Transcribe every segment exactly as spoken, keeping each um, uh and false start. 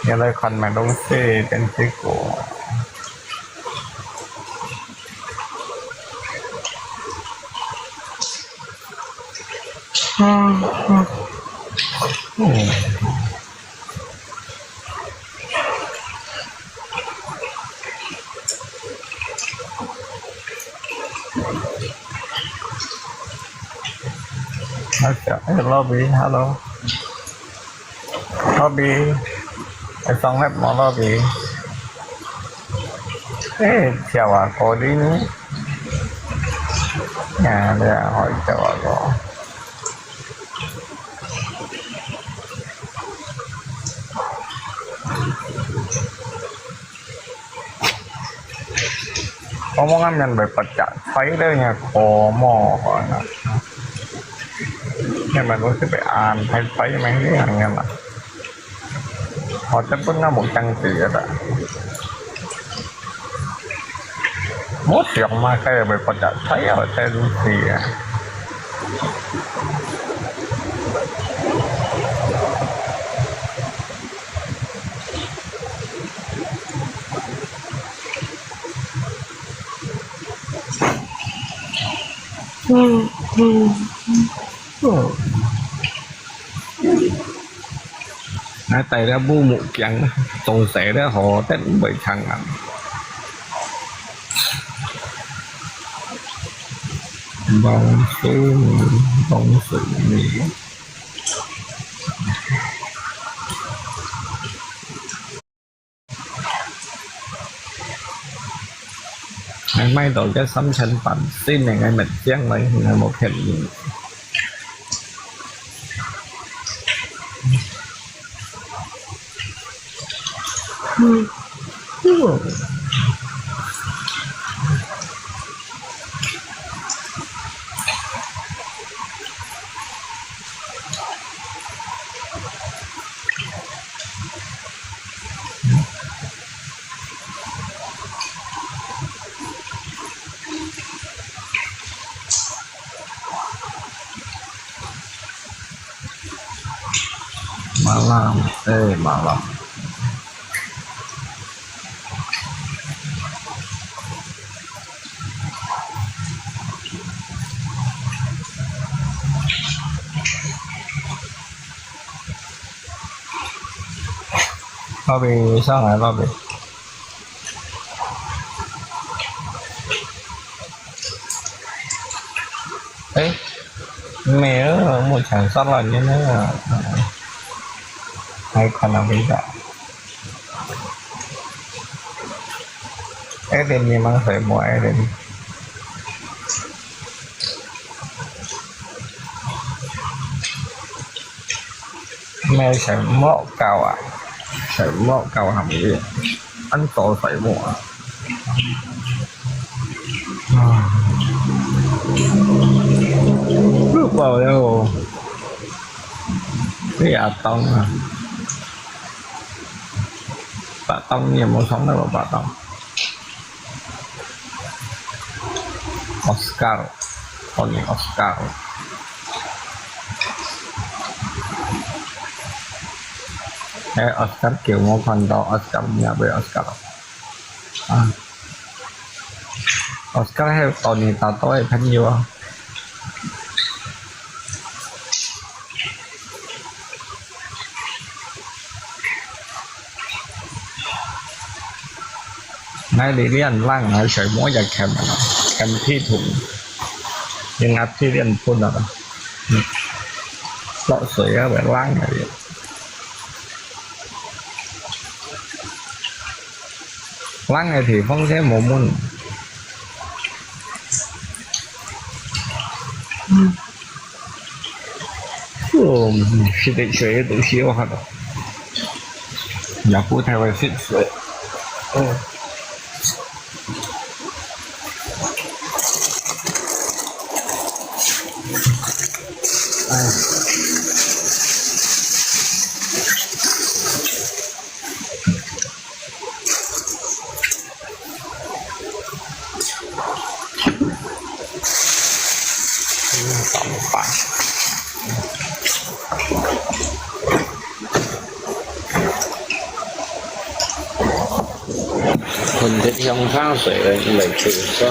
原來看買東西，真辛苦。嗯，嗯。嗯。 好笑，哎，Robby，hello。Robby，哎，上來無，Robby？哎，笑啊，可憐呢。啊，對啊，好笑啊，哥。 Ngomong-ngomong, yan may pacak chai le, nya komo ko na. Yan may ko si pe an chai chai may ni ang yan na. Ho, cepet nga mo chang si ya ta. Mo siang ma kaya may pacak chai ya, chai si ya. Nãy tay dia bu muk kiang, tông sẻ dia hò tết bảy tháng năm. Bông sứ, bông sứ mì. Ngai mai tau ke 三千 bản, xin ngai mệt tiếng rồi, ngai một hiện. Malam, eh, malam. Robby，上來，Robby。哎，沒有，目前上來呢。還看到沒有？ Eden memang saya buat Eden. Mẹ saya mok kau à. Saya mok kau hàm gì? Anh tổ saya mok à. Lu bao ya. Cái à tông à. Pak Tong ni, mau song na Pak Tong. Oscar. Tony Oscar. Eh, Oscar kêu mau khan tau, Oscar ni apa ya, Oscar? Ah. Oscar hai Tony tau tau hai phan yua. Nai li lian lang nai sai mo ya kem, kem thi thùng. Yang ap thi lian phun na. Lo sui ya bai lang ya. Lang ya thi phong se mo mun. 嗯，是得学的东西，我看到。也不太会写字。嗯。哎。 Tao một bài. 噴忒香茶水了，你來試一下。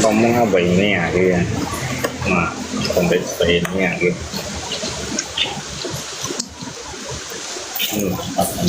講麼个袂領去啊？嘛，講得死領去。嗯，啊，嗯。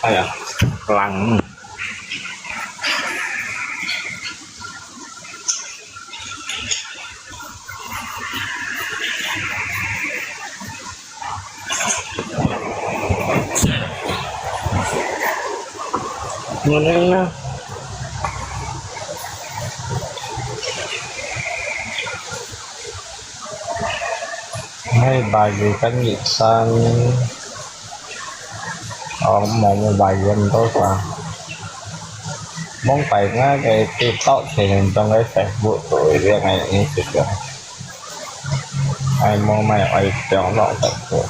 哎呀，冷。 Hai bayu kan ngi san. Ong mo mo bayu kan to sa. Mong pai nga ke TikTok, trên trong cái Facebook, tụi riêng ai ini juga. Ai mong mai ai trong nó Facebook.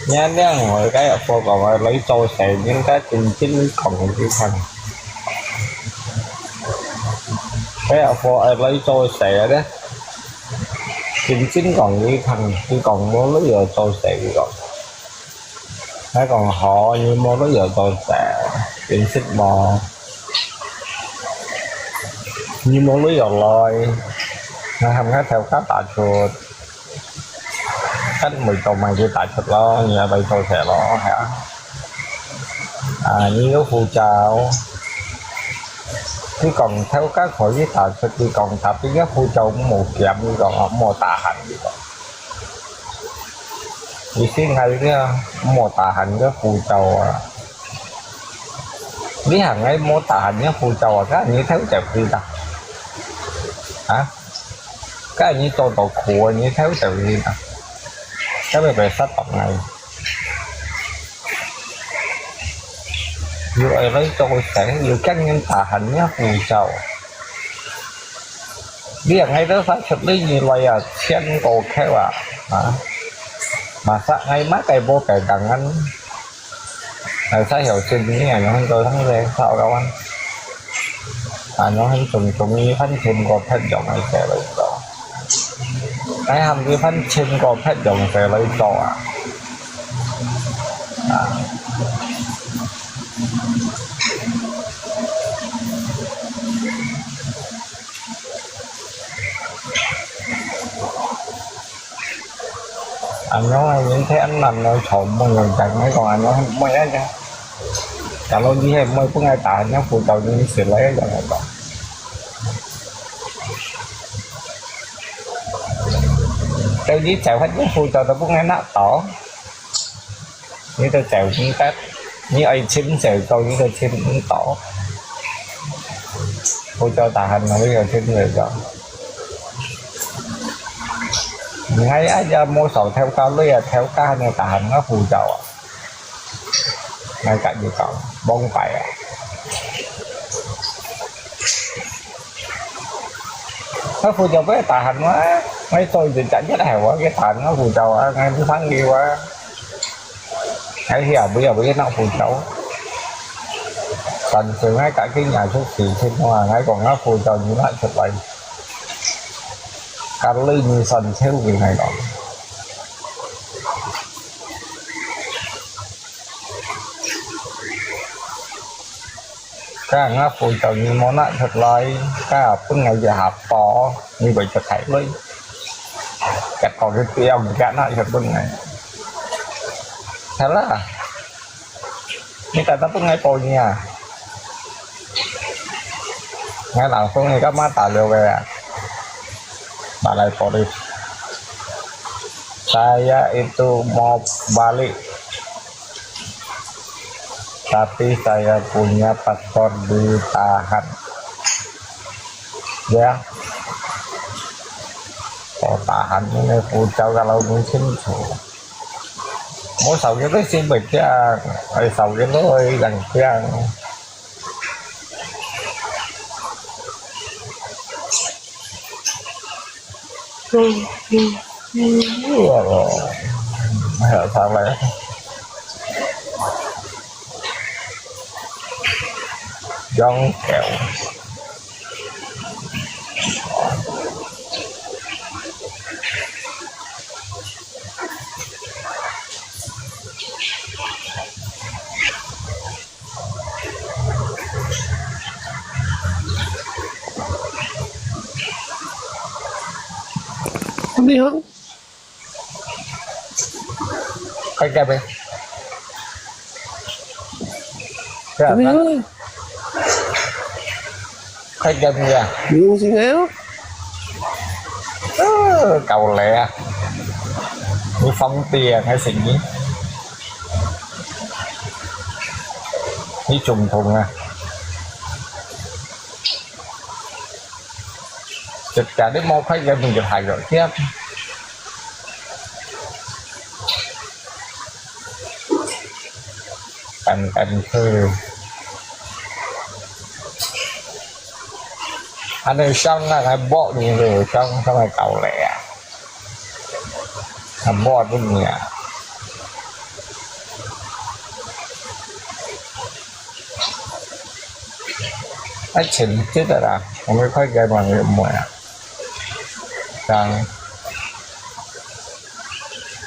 Nhớ nhớ ngồi cái ở phố còn ai lấy trôi xe, những cái tin chính còn cái thằng. Cái ở phố ai lấy trôi xe đấy. Chính chính còn cái thằng, cái còn mua lấy giờ trôi xe cái còn. Cái còn họ như mua lấy giờ trôi xe, chính chính mà. Như mua lấy giờ lôi. Nó không có theo các bà chuột. Cách mười tàu mày đi tại thật lo, như là bay trôi xe lo hả? À, như có phù chào. Chứ còn theo các khỏi với tà thật, chứ còn tập cái giấc phù chào cũng một kiểm, chứ còn không một tà hành gì đó. Vì xin hay chứ, một tà hành cái phù chào à. Lý hàng ấy một tà hành cái phù chào à, các anh như theo chạy phi ta. Hả? Các anh như cho tổ khổ, anh như theo chạy phi ta. Các bạn phải sát tập này. Dù ai lấy cho cái sáng, dù các nhân tà hành nhá, phù chào. Lý hàng ấy đó sát thật lý như là à, chén cô khéo à. Hả? Mà sát ngay mắt cái bố cái đằng ăn. Ai sai hiểu chừng như này, nó hơn tôi thắng về, sao đâu anh? À, nó hơn chừng chừng như phán chim có phép dòng ai sẽ lấy đó. Ai hàm như phán chim có phép dòng sẽ lấy đó à? À. Anh nói những thế anh làm nó trộm mọi người chẳng mấy còn anh nói mấy á chứ. Cả lô đi hay mấy bữa ngày tại anh nói phụ tàu như sự lấy cho người đó. 你走法，你佛祖都分𠊎拿到，你都走毋得，你愛尋走到，你都尋毋到。佛祖tahan，你愛尋走到。𠊎啊，也無少頭家鐳啊，頭家還tahan𠊎佛祖啊。 𠊎甲你講，往擺啊。𠊎佛祖會tahan嘛，𠊎做一隻一係我去tahan𠊎佛祖啊，𠊎毋生氣啊。𠊎曉不曉不曉拿佛祖。但是𠊎甲佢若出事情啊，𠊎講𠊎佛祖你拿出來，甲你你算數佢，𠊎講。 該𠊎佛祖你無拿出來，該分𠊎一下寶，你會出大鐳。結果佢不要，佢拿出分𠊎。係啦，你大大分𠊎寶你啊！𠊎langsung你干嘛打了个啊？Balai polis. Saya itu mau balik. Tapi saya punya paspor ditahan. Ya. Kok tahan ini, Futsal kalau musim tu. Mau sau kita sih bejang, ai sau kita yang bejang. Wah, ya, salah ya. Jongkel. Không đi không? Khai game đi. Không đi không? Khai game đi à? Đi không xin em? Ơ, cậu lẹ. Đi phóng tiền hay gì? Đi trùng thùng à? Chụp chả đến một khai game mình chụp hài rồi tiếp. Cắn cắn thư. Anh này xong là cái bộ nhìn rồi xong, xong rồi cậu lẹ. Cái bộ cũng nhẹ. Anh chỉnh chết rồi đó. Không biết khai game mà người mua à. Đang.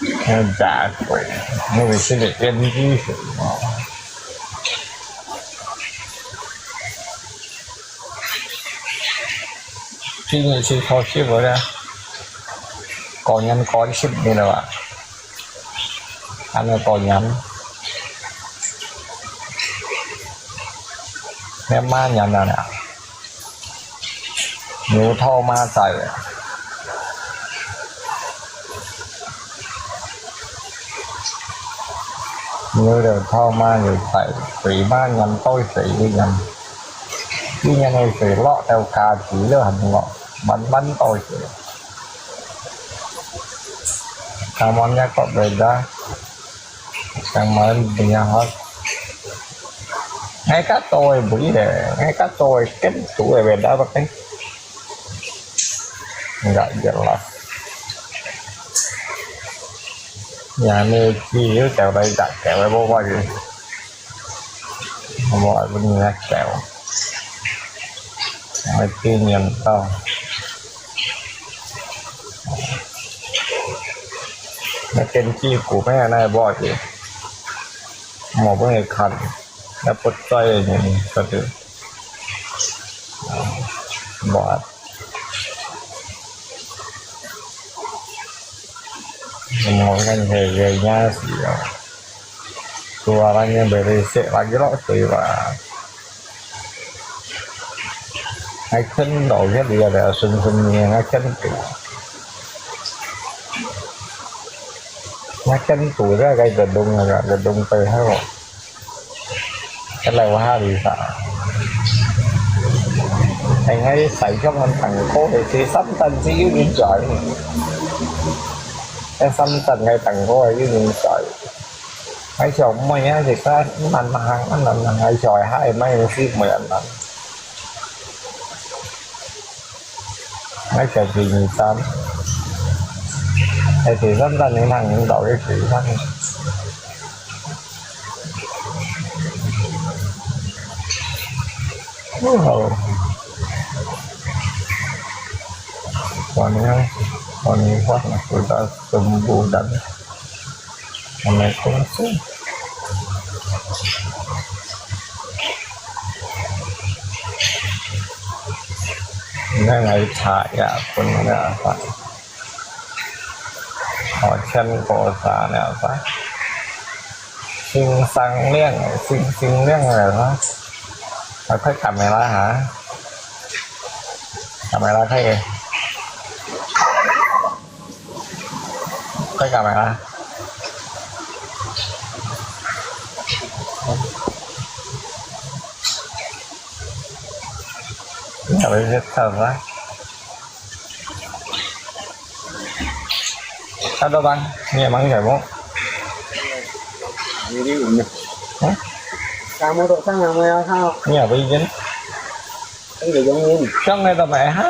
Nó giả quỷ. Nó bị cái này em chứ sự mà. Chứ người sư thôi chứ vậy đó. Có nhắn có ship như là bạn. Ăn là có nhắn. Em má nhắn là nè. Ñu thau ma sai. Ñu thau thau ma ñu sai. Sui ma nyan toi sui nyan. Ki nyan ai sui lo tau ka ki lo han lo. Ban ban toi sui. Kamu nya kok beda. Sang malam punya hot. Ngay cả tôi bụi lệ, ngay cả tôi kén tủ lệ về đó bác ấy. Nggak jelas. Nhà này chỉ có kéo đây, chả kéo đây, bố gọi gì. Bố gọi bên nhà kéo. Nói kinh nghiệm tao. Nó kén chi củ mấy ngày nay bố gọi gì. Một cái ngày khăn. Nó bớt tay này, có được. Bố gọi. Một cái ngày về nhà gì đó. Tua lagi beri sik lagi lok tu iba. Ai ken do ya dia ada sun sun ni ai ken tu. 那跟肚那个个弄那个个弄背后，个楼下里啥？哎，那个晒上很痛苦的，这三站只有人在，那三站个痛苦的有人在。还小妹啊，这个慢慢行，慢慢行，还小孩还没有去没人。 那个第二站，哎，第三站你看你到底第三。哦，วันนี้วันนี้วัดนะ sudah sembuh dan Assalamualaikum. Nang ay chaya pun na apa? Ocean kota na apa? Sing sang liang, sing sing liang na apa? Apa kamera ha? Kamera kaya. Kaya kamera. Ini apa sih, apa? Ada bang, ini emang siapa? Ini ini. Hah? Kamu tu sang nama ya kau? Ini apa izin? Kan dia yang ini. Sang ada apa ha?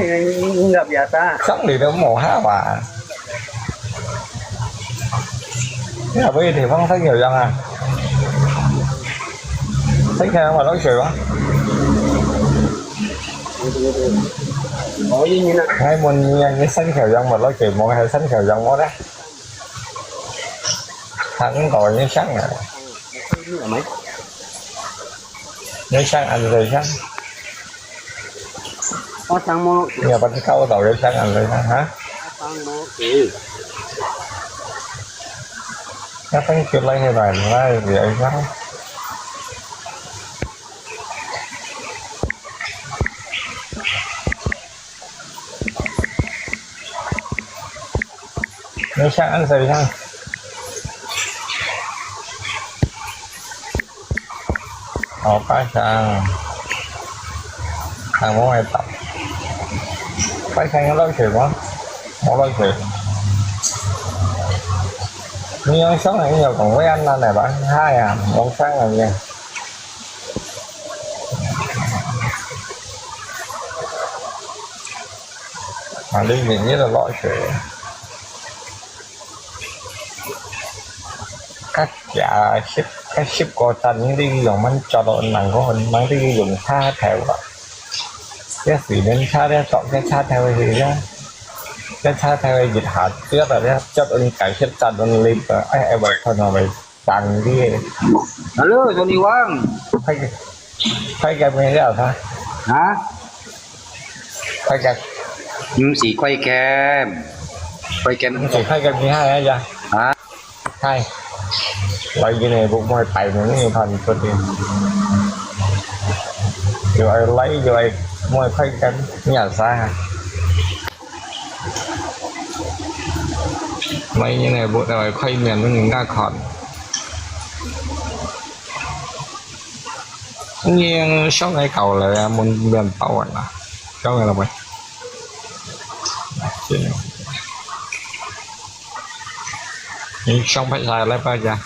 Enggak biasa. Sang di dia mau ha apa? Ini apa ini? Bang sang siapa yang ah? Sang siapa yang mau lo siapa? Ôi, nhìn nè. Ngay muốn nhìn cái sân khấu yang một lối chơi mong hay sân khấu yang một đấy. Thằng có những sáng à. Những sáng ăn rồi sáng. Có sáng mô. Nhà bánh cao tàu những sáng ăn rồi sáng hả? Có sáng mô. Ừ. Nó phải kêu lấy hay bài nó là gì ấy sáng. Nó sáng ăn sao sáng. Ủa, phải sao? Thằng muốn ai tập? Phải sao nó lối chuyện quá? Không lối chuyện. Nó sống này nhiều còn với anh anh này bạn hai à, không sáng là gì? Mà đi mình nhất là lối chuyện. Các chả ship, các ship của Trần đi dùng mình cho đội nặng của mình, mình đi dùng xa theo. Cái gì đến xa đấy, chọn cái xa theo thì đó. Cái xa theo dịch hạt trước rồi đó, chất ôn cái ship Trần ôn lip rồi, ai ai vậy thôi mà vậy. Tang di. Hello, Tony Wang. Khai, khai game ni lah, ha? Hả? Khai game. Không phải khai game. Không phải khai game ni hai aja. Hả? Hai. Lai gini bu mai pai ni ni kan tu ni. Yo ai lai yo ai mai khai game ni asa. Mai ni nai bu tao khai mian ni ngah kan. Ni yang shop nai kau le mun mian pao na. Shop nai la mai. Ni shop pai sai lai pa ja.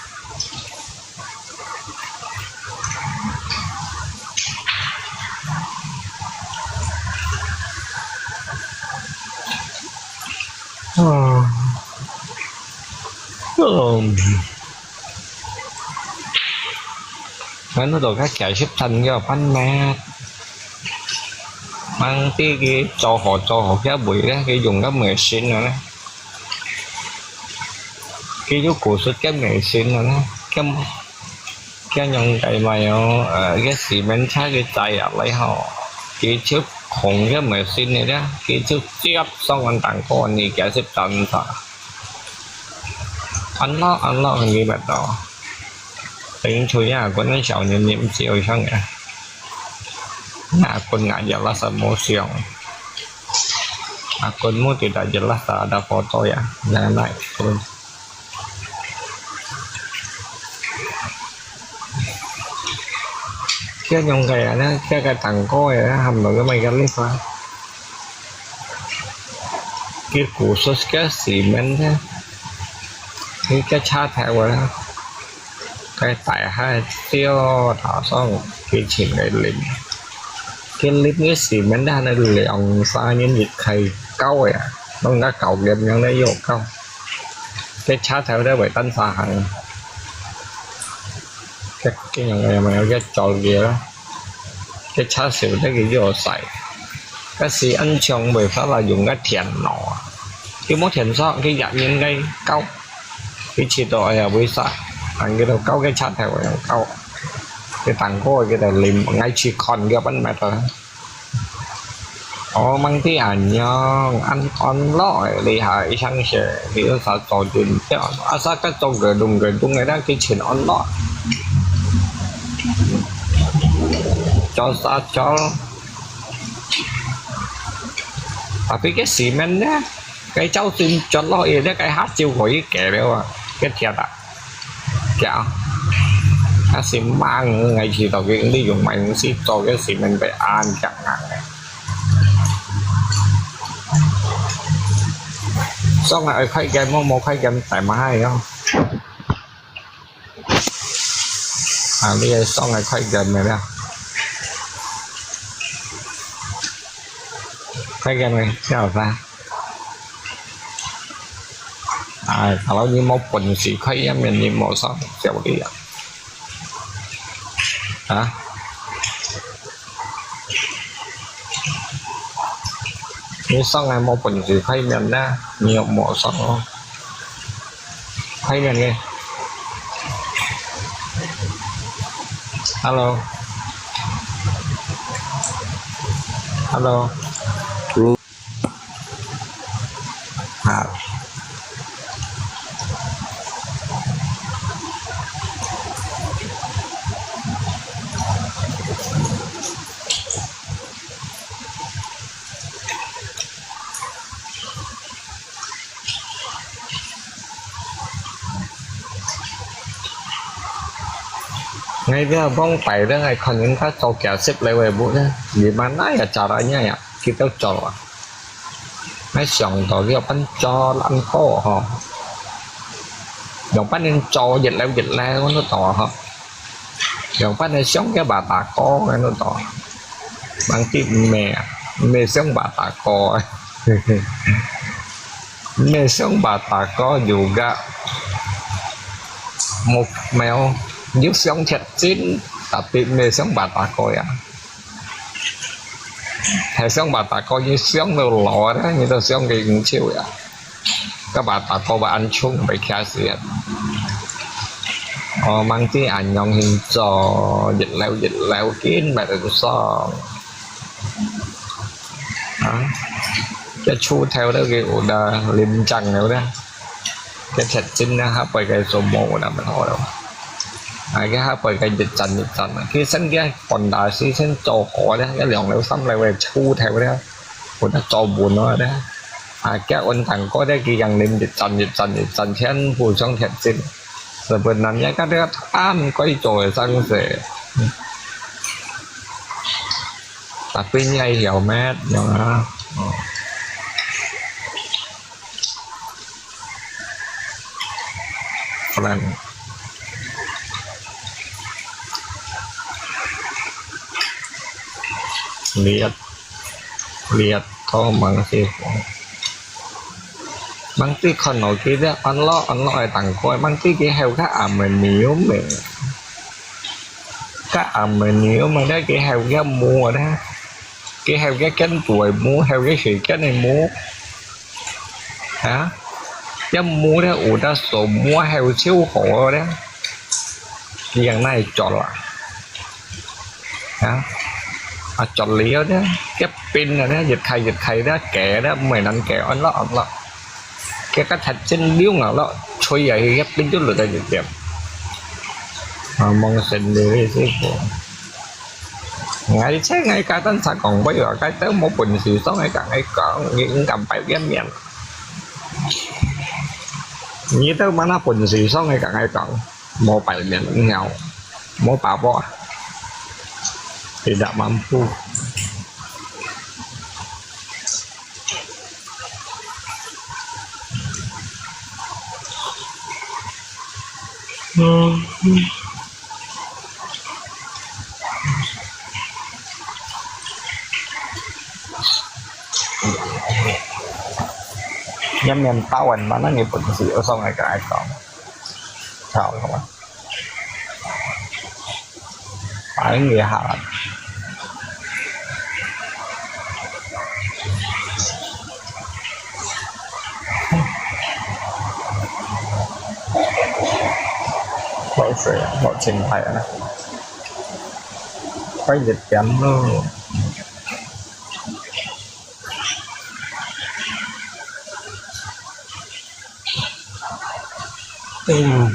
Ngăn nó đồ các chảy xếp thành do phán mát. Mang tí cái cho họ, cho họ cái buổi đó, cái dùng cái mười xin rồi đó. Cái lúc cổ xuất cái mười xin rồi đó. Cái, cái nhông cái mà nó, ờ, cái xí men chắc cái chạy ở lấy họ. Cái trước khổng cái mười xin này đó. Cái trước tiếp xong anh tặng cô anh đi cái xếp thành sao. Ăn lót, ăn lót hình như vậy đó. Tính chủ nhà của nó xấu nên niệm chiều sang à. Nhà con ngã giờ là sao mô siêu. Akunmu tidak jelas, tak ada foto ya. Jangan naik turun. Cái用cái này, cái cái tặng cô này, hầm được cái mày cái clip mà. Cái củ sốt cái xì men thế. Cái cái chat theo rồi đó. Cái tại hai tiêu thảo xong cái chuyện này lịm. Cái clip cái xì men đó nó lệ ông xa nhân dịch khay câu rồi à. Nó đã cầu game nhân đấy vô câu. Cái chat theo đó vậy tánh xa hẳn. Cái cái nhân này mà nó cái trò gì đó. Cái chả xỉu đấy cái vô sai. Cái xì ăn chồng bởi phát là dùng cái thiện nó. Cái mốt thiện so cái giả nhân cái câu. Cái chỉ đó là với sa. Ăn cái đó câu cái chat theo cái câu. Cái tặng cô cái đó lìm ngay chỉ còn cái bánh mệt rồi. Ồ, mang tí ăn nhong, ăn ăn lo đi hả, sang sẽ đi ở xã tổ chức cho. À, sao cái tổ cái đúng cái đúng cái đó cái chuyện ăn lo. Cho xã cho. Tapi cái xì men đó, cái cháu xin cho lo gì đó, cái hát chiêu của ý kể đó à. Cái thiệt à. Kìa, nó xì mang ngay chỉ tàu cái đi dùng máy xí cho cái xì men phải ăn chẳng hạn. Xong rồi khai game, mua mua khai game tại mà hay không? À, bây giờ xong rồi khai game này đó. Khai game này, sao ta? À, kalau 你無本事開一面，你無上，笑你啊。啊？你上來無本事開面呢，你又無上哦。開面呢？Hello。Hello。 啊。𠊎這幫擺个，𠊎看人家做假色來个，不呢，你們那也假的，你也，佢都做啊。 𠊎想到這般做恁好吼，樣般人做越來越來，𠊎都懂吼。樣般人想个巴達哥，𠊎都懂。Mang tí咩啊，咩想巴達哥。咩想巴達哥juga，目標，又想貼近，tapi咩想巴達哥呀。 係想巴達哥，你想到老啊，你都想佢毋少呀。該巴達哥會恁重，會徛死啊。哦，mang tí恁樣形做，一樓一樓緊，乜都爽。啊，這樹頭都幾有个，林鄭了个。 Cái thật chính là hấp bởi cái số một là mình hỏi đâu. À, cái hấp bởi cái dịch chắn, dịch chắn. Cái sân cái còn đã sĩ sân cho khó đấy, cái lòng leo xăm lại về chu theo đấy. Của nó cho buồn nó đấy. À, cái ôn thẳng có đấy, cái găng lên dịch chắn, dịch chắn, dịch chắn, thiên phủ trong thật chính. Rồi bên nằm nhá, cái đấy ăn quay trò sang sẽ. Tapi nhai hiểu mét, nhá. Ờ. Friend. Lihat, lihat kau mang si. Mang tí con nó kia dia ăn lo, ăn lo ai tặng coi, mang tí kia heo cá à mà nhiều mẹ. Cá à mà nhiều mà đấy kia heo cá mua đấy. Cái heo cái kén tuổi mũ, heo cái khỉ kén này mũ. Hả? Cái mũ đấy, ủa, đã số mua heo siêu khổ đấy. Cái này chọn là. Hả? À, chọn lý đó. Cái pin này đấy, dịch thầy, dịch thầy đó, kẻ đó, mày nắn kẻ ăn lắm, ăn lắm. Cái cách thật trên điếu ngạo lắm, chui vậy thì cái pin chút lượt là dịch tiệm. Mà mong send đi với sếp của. 𠊎請𠊎家長儕講，不要，該兜無本事上來同𠊎講，你毋敢擺面面。你兜麼个本事上來同𠊎講，無擺面了，無把握，tidak mampu。 Nyan mian tawon mana你本事有上來同𠊎講，好了嗎？ Paling lihat. Hot水啊，好清快啊，快一點咯。嗯。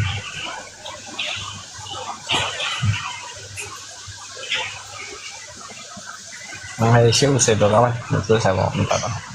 Ang ay siya usay do kawan, ito sa mo, ang tata.